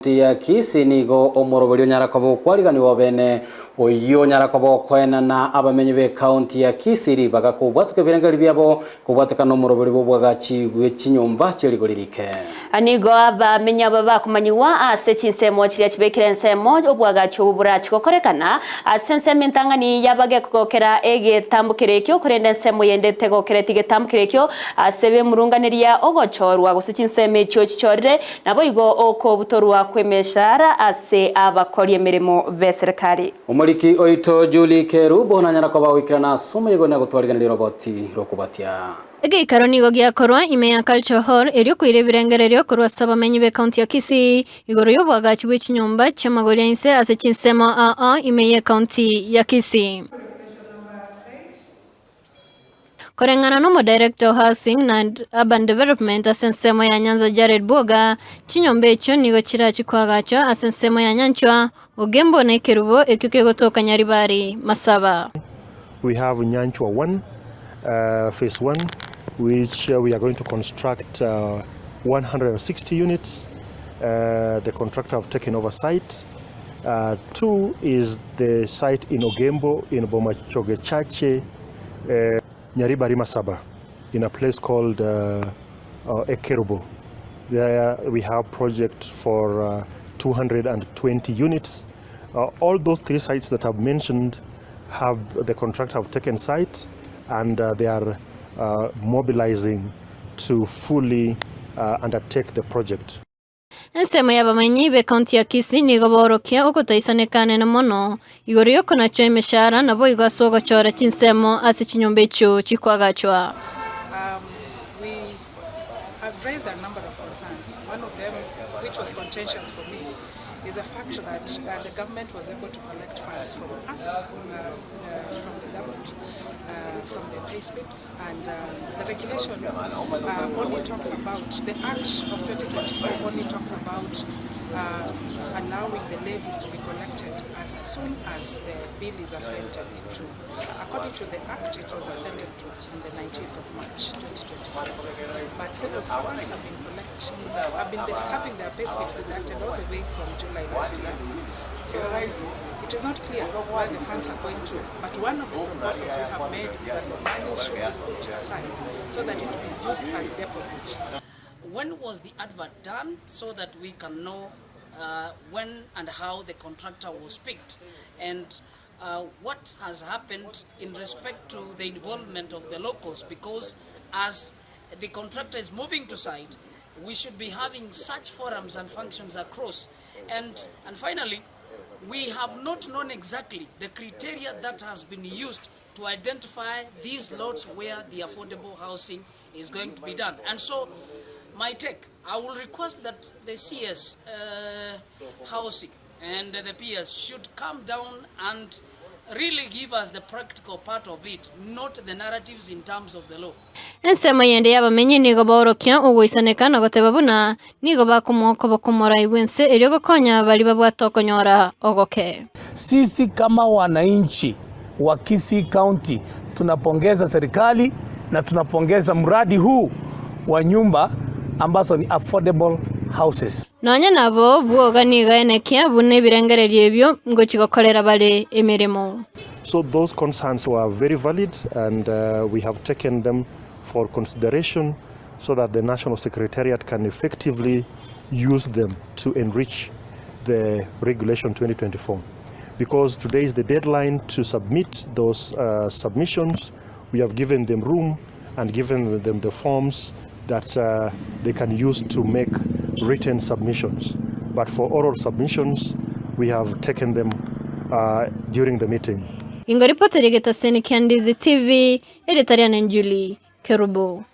Ya Kisii nigo omoroberi onyara koba okwariganigwa obene, oyio onyara koba okoenana abamenyi b'ecounty ya Kisii ribaga kobwatoka ebirengererio biabo kobwatekana nomoroberi bw'obwagachi bwe chinyomba chie rigori rike. Nigo abamenyi aba bakomanyigwa ase chinsemo chiria chibekire ensemo obwagachi obo borachi gokorekana ase ensemo entang'ani y'abagekogokera egetambokero ekio, korende ensemo yende tegokereti getambokero ekio ase bemurunganeria ogochorwa gose chinsemo echio chichorire Naboigo okobutorwa kw'emeshara ase abakori emeremo b'eserekari. Omoriki oito Julie Kerubo nanyara koba goikerana ase omoyega one agotwarigeneria roboti rw'okobatia. Egeikaro nigo giakorwa ime ya Cultural Hall erio koira ebirengererio korwa ase abamenyi b'Ekaunti ya Kisii igoro y'oboagachi bwe chinyomba chi'amagori a inse ase chinsemo ao ao ime y'Ekaunti ya Kisii. Koreng'ana n'Omodirector o Housing na Urban Development ase ensemo ya Nyanza Jared Bwoga, chinyomba echio nigo chirachie koagachwa ase ensemo ya Nyanchwa, Ogembo na Ekerubo ekio kegotoka Nyaribari, Masaba. We have Nyanchwa 1, phase 1, which we are going to construct 160 units. The contractor have taken over site. 2 is the site in Ogembo in Bomachoge Chache, Nyaribari Masaba, in a place called Ekerubo. There we have project for 220 units. All those three sites that I've mentioned have the contractor have taken site and they are mobilizing to fully undertake the project. Ensemo y'abamenyi b'ecounty ya Kisii nigo boorokia ogotaisaneka anene mono igoro y'okonachwa emeshahara naboigo ase ogochora chinsemo ase chinyomba echio chikoagachwa. Um, we have raised a number of concerns. One of them, which was contentious for me, is the fact that the government was able to collect funds from us, from the government, from the pay slips, and the regulation only talks about, the Act of 2024 only talks about allowing the levies to be collected as soon as the bill is assented into. According to the Act, it was assented to on the 19th of March 2024. But civil servants have been collecting, have been having their pay slips deducted all the way from July last year. So it is not clear where the funds are going to. But one of the proposals we have made is that the money should be put aside so that it be used as deposit. When was the advert done so that we can know when and how the contractor was picked and what has happened in respect to the involvement of the locals because as the contractor is moving to site we should be having such forums and functions across and and finally we have not known exactly the criteria that has been used to identify these lots where the affordable housing is going to be done. And so, my take, I will request that the CS housing and the PS should come down and really give us the practical part of it, not the narratives in terms of the law. Ensemo yende y'abamenyi nigo baorokia ogoisaneka na goteba buna nigo bakomoa okoboko omorai bw'ense erio gokonya baria babwate okonyora ogoke. Sisi kama wananchi wa Kisii County tunapongeza serikali na tunapongeza mradi huu wa nyumba ambazo ni affordable houses. Nonya nabo bwoga nigo aenekia buna ebirengererio ebio ngochia gokorera bare emeremo. So those concerns were very valid and we have taken them for consideration so that the National Secretariat can effectively use them to enrich the Regulation 2024. Because today is the deadline to submit those submissions, we have given them room and given them the forms that they can use to make written submissions. But for oral submissions, we have taken them during the meeting. Ingo ripoti rigetaseni kia Ndizi TV, erieta riane Julie Kerubo.